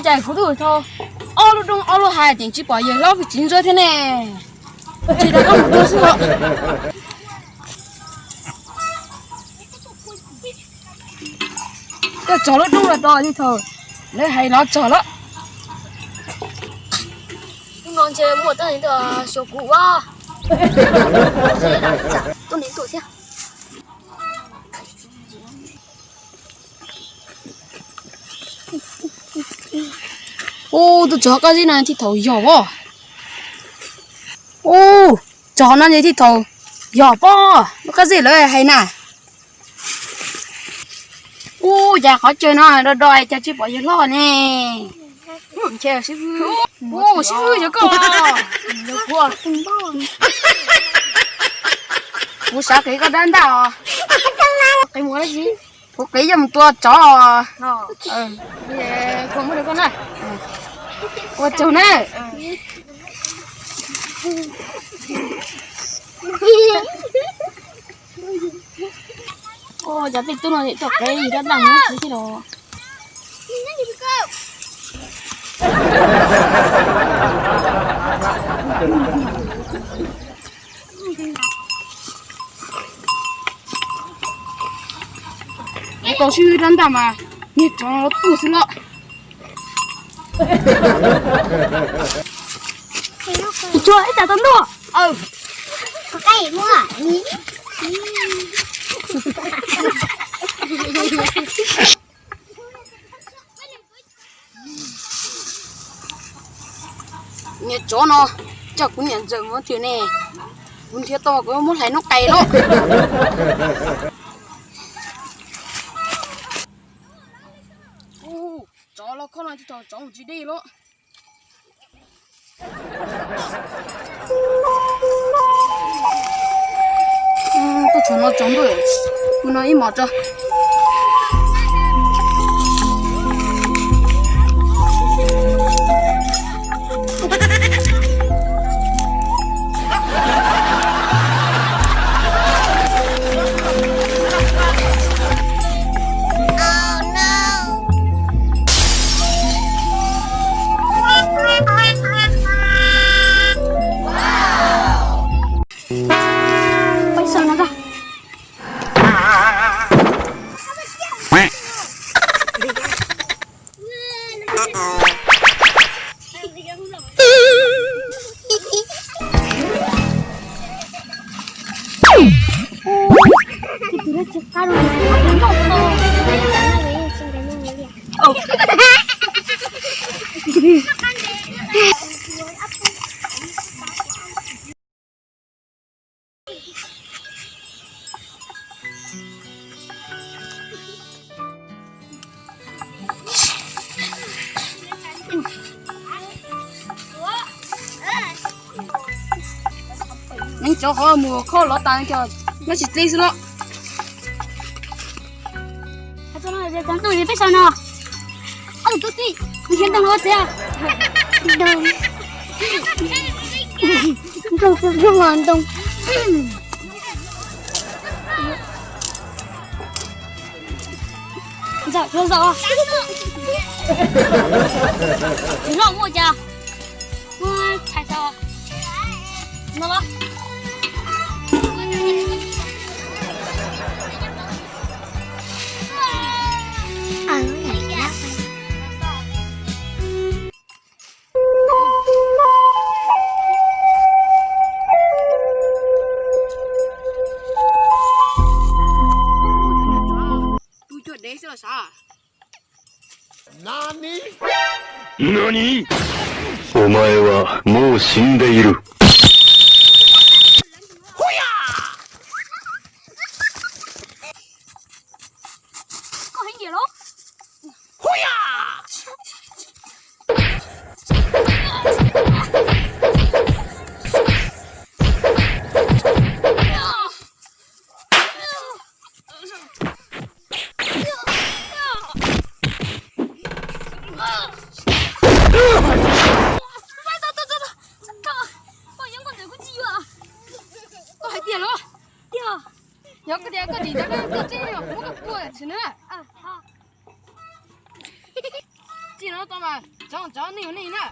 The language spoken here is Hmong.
Cas kuv twb hu tau ob lub roob ob lub hav ces tsis pom yawg hlob Txiv Ntsuab thiab ne. Tsis tau koj mus dua xwb os. Koj txog lub roob los do li thaum lawv hais los txog lawm. Hnub no ntshe muaj teeb meem xyuas kuv ua. Tuaj neeg tuaj thiab. Ub, tus tsov qab zib no thiaj thaum yog pob. Ub, tsov no thiaj thaum yog pob, lub qab zib lawv hais na. Ub, cas qhov chaw no do do cas tsis pom yawg hlob ne. Nche sib hwb, sib hwb yog koj. Kuv xav qiv koj dab ntaj os. Qiv mus dab tsi? Kuv qiv coj mus tua tsov. Kuv muab rau koj na. Ua tsaug na. Cov tej tub no coj qiv dab ntaj mus tsis los. Kuv tau sib hwb dab ntaj mas niag tsov tuaj xwb los. Tus tsov ib tsam tau ntuj. Niag tsov no coj kuv niam ntxawm mus twg ne. Kuv nrhiav tau kuv muab hlais noob qes lawm. Tsov los khob no tsis tau, tsov mus tsis deb lawm. Tuaj tshuav no tsaus ntuj, kuv no ib mos tso. Peb sau no tso. Neeg tsov qhov mus khob lov tas cov no tsis txi xwb los. Txog ntuj peb sau no. Nrhiav ntoo ua txiv. Ntoo, ntoo, ntoo. Ntxawm, ntxawm. Tsis loj muaj cas. Muab tshais tso. No los. Tus cuag dev xwb los sav. Nani? Nani? お前はもう死んでいる。 Koj heev tiag los? Koj hais tiag los? Yog koj tias koj dim rau koj txij los kuv muab koj tua tsis na. Txij no. Tau mas, tso tso nej ua nej na.